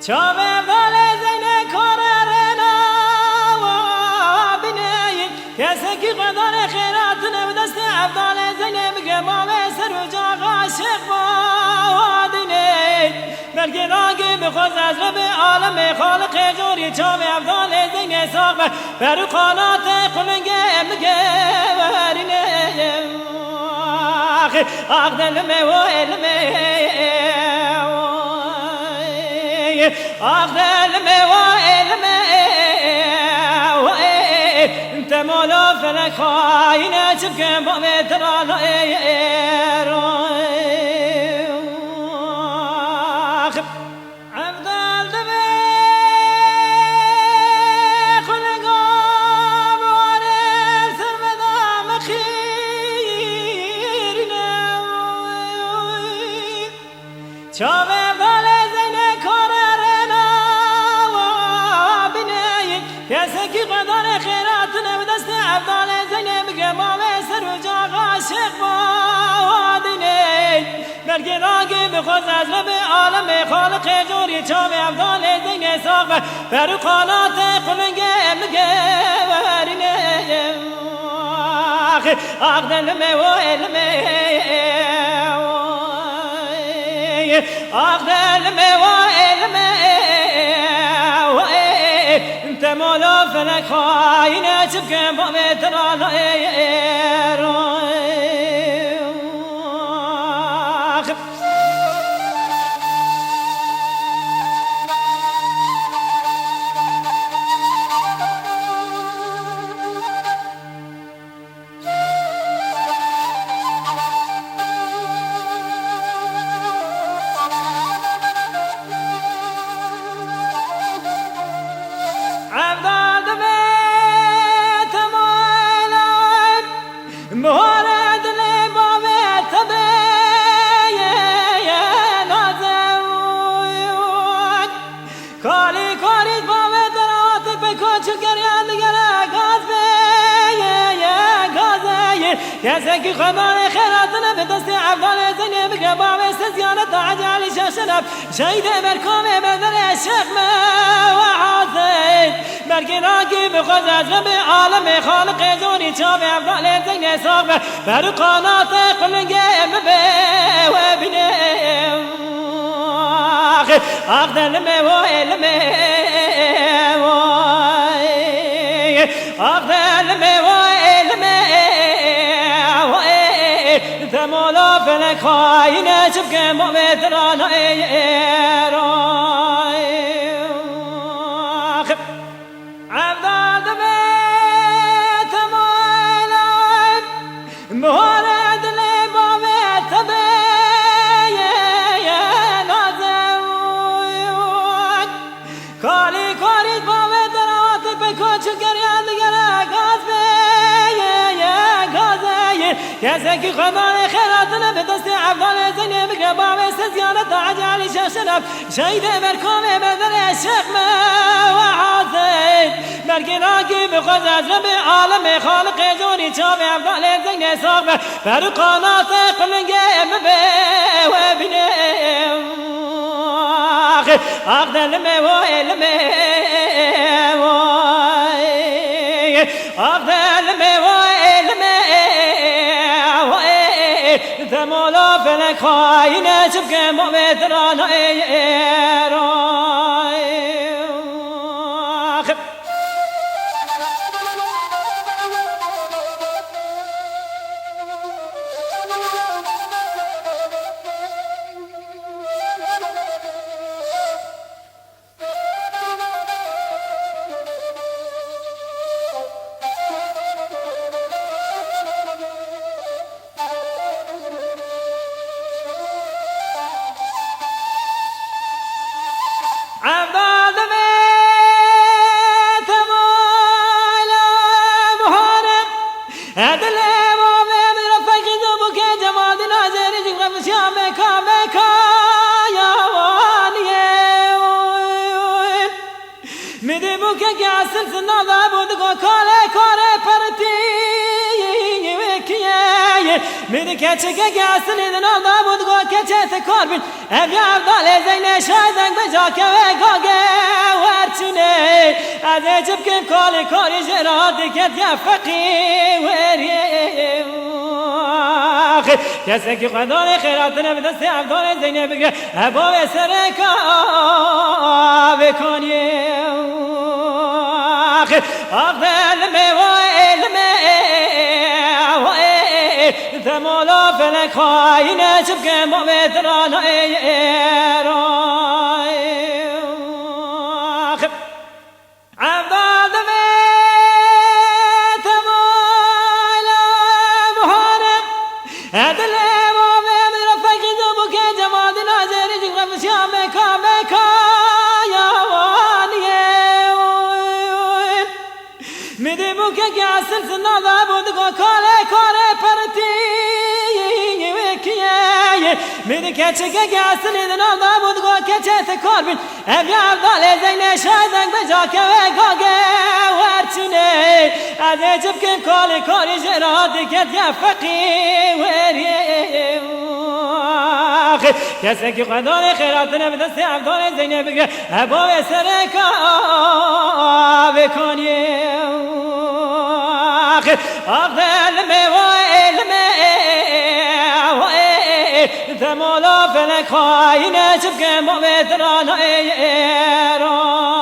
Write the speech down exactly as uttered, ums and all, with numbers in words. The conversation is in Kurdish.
Çavê Evdalê Zeynê kore rêna wa binê. Kesekî xwedanê xêratine bi destê Evdalê Zeynê bigre mavê ser û caxa şêx wa dinê. Belkî ragî bi xwe zezre bi alemê xaliqê corî çavê Evdalê Zeynê sax be. Ber û qanatê qulingê bige werîne. Ax, ax de limê wo ê limê. Ax de limê wo ê limê. Temolo felek xayine çi bikim bavê te ra la ê ro. Ax. Evdal divê xulinga bi warê serveda mixîrîne. Çavê Evdalê Zeynê kore rêna wa binê. Kesekî xwedanê xêratine bi destê Evdalê Zeynê bigre mavê ser û caxa şêx wa dinê. Belkî ragî bi xwe zezre bi alemê xaliqê corî çavê Evdalê Zeynê sax be. Per û qanatê qulingê bige werîne. Ax, ax de limê wo ê limê. Ax de limê wo ê limê. Temolo felek xayine çi bikim bavê te ra la ê ro. Ax. Evdal divê te mala. Bihare dilê bavê te bê ye, ye, nazewik. Kalî karî bavê te re hatî pê koçû geriya digere gaz bê ye, ye, gazê ye. Kesekî xwedanê xêratine bi destê Evdalê Zeynê bigre bavê se ziyareta Hecî Elî Şeşine. Şehîdê Berkamê Bedirê Şêx me we Hesên. Mergê rakî bi xwe zezre bi alemê xaliqê zorî çavê Evdalê Zeynê sax be. Ber û qanatê qulingê min bê we bînê. Ax, ax de limê wo ê limê wo. Ax de limê wo ê limê wo. Te mola felek xayîne çi bikim bavê te ra nayê ro. Evdal divê te mola. Bihare dilê bavê te bê ye, ye, nazewik. Kalî karî bavê te re hatî pê koçû geriya digere gaz bê ye, ye, gazê ye. Kesekî xwedanê xêratine bi destê Evdalê Zeynê bigre bavê se ziyareta Hecî Elî Şeşine. Şehîdê Berkamê Bedirê Şêx me we Hesên. Mergê rakî bi xwe zezre bi alemê xaliqê zorî çavê Evdalê Zeynê sax be. Ber û qanatê qulingê min bê we bînê. Ax, ax de limê wo ê limê wo. Ax de limê wo ê limê wo. Te mola felek xayîne çi bikim bavê te ra nayê ro. Evdal divê te mola Muharem. Edilê bavê min re feqî do bûke Cemadîn Azêrî jî xemisiya meka meka ya waniyê. Midê bûke ke esil sinada bû digo kale kare pertî wê kiyê. Min di keçikekî esilî di nav da bû, digot, keçê ti kor bin. Ev ya Evdalê Zeynê şaydek bi cakeve gage werçine. Ez ê çi bikim, kalê karî jê re diket ya feqî werê. Kesekî xwe danê xêratine bi destê Evdalê Zeynê bigre. Heba wê sereka vê kaniyê. Ax de limê wayê, limê wayê, te mala felek xayine çi bike ma vê tirana ê ê ray. Evda divê te mala buhare. Dilê ma vê min re fekî de bû ke cema di nazêrî jî xwe vişya meka meka ya waniyê. Min dî bûkekî esil sinda da bû digo kalê karê pertî wê kiyê. Min dî keçikekî esilî di nav da bû digo keçê ti kor bin. Ev ya Evdalê Zeynê şaydek bi cakeve gage werçine. Ez ê çi bikim, kalê karî jê re diket ya feqî werê. Kesekî xwe danê xêratine bi destê Evdalê Zeynê bigre. Heba wê sereka vê kaniyê. Ax de limê wayê, limê wayê, te mala felek xayine çi bike ma vê tirana ê ê ra.